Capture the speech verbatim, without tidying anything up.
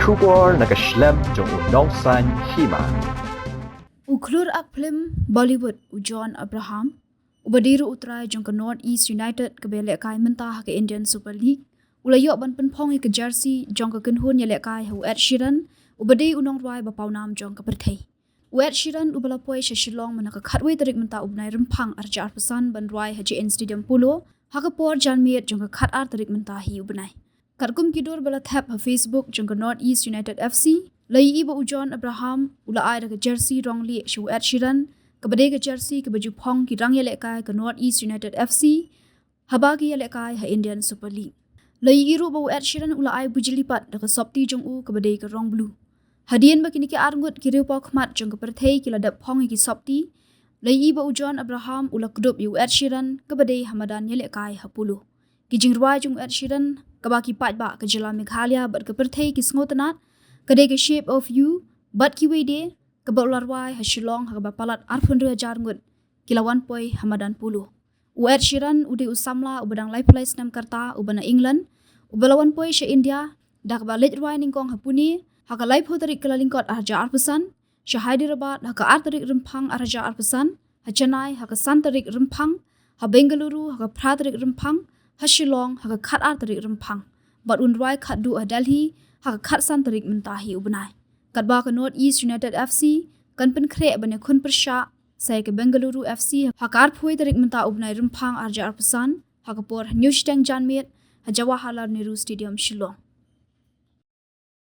Khubor na ka shlem jong u nongsan hima. U khlur ak phlim Bollywood u John Abraham, uba dei ruh u trai jong ka North East United kaba ïalehkai mynta ha ka Indian Super League, u la ïoh ban pynphong ïa ka jersey jong ka kynhun ïalehkai ha u Ed Sheeran, uba dei u nongrwai ba pawnam jong ka pyrthei. U Ed Sheeran uba la poi sha Shillong mynta ka khatwei tarik mynta u bnai Rymphang arhajar arphew san ban rwai ha J N Stadium Polo, ha ka por janmiet jong ka khatar tarik mynta hi u bnai. Katkum ki dur ba la thep ha Facebook jong ka North East United F C, la ïohi ba u John Abraham u la ai da ka jersey rong lieh sha u Ed Sheeran, kaba dei ka jersey kaba ju phong ki rangïalehkai ka North East United F C haba ki ïalehkai ha Indian Super League. La ïohi ruh ba u Ed Sheeran u la ai bujli pat da ka sopti jong u kaba dei ka rong blue. Hadien ba kine ki arngut ki riewpawkhmat jong ka pyrthei ki la dep phong ïa ki sopti, la ïohi ba u John Abraham u la kdup ïa u Ed Sheeran kaba dei ha madan ïalehkai ha Polo. Ki jingrwai jong u Ed Sheeran, kaba ki paidbah ka jylla Meghalaya bad ka pyrthei ki sngewtynnad, ka dei ka Shape of You bad kiwei de, kaba u la rwai ha Shillong ha kaba palat arphew hynriew hajar ngut ki la wan poi ha madan Polo. U Ed Sheeran u dei u samla uba dang laiphew lai snem ka rta uba na England, uba la wan poi sha India da kaba leit rwai nyngkong ha Pune ha ka laiphew tarik Kyllalyngkot arhajar arphew san, sha Hyderabad ha ka ar tarik Rymphang arhajar arphew san, ha Chennai ha ka san tarik Rymphang, ha Bengaluru ha ka phra tarik Rymphang, ha Shillong ha ka khatar tarik Rymphang, bad un rwai khatduh ha Delhi ha ka khatsan tarik mynta hi u bnai. Katba ka North East United F C kan pynkhreh ban ïakhun pyrshah sa ïa ka Bengaluru F C ha ka arphew tarik mynta u bnai Rymphang arhajar arphew san, ha ka por hynñiew shiteng janmiet ha Jawaharlal Nehru Stadium, Shillong.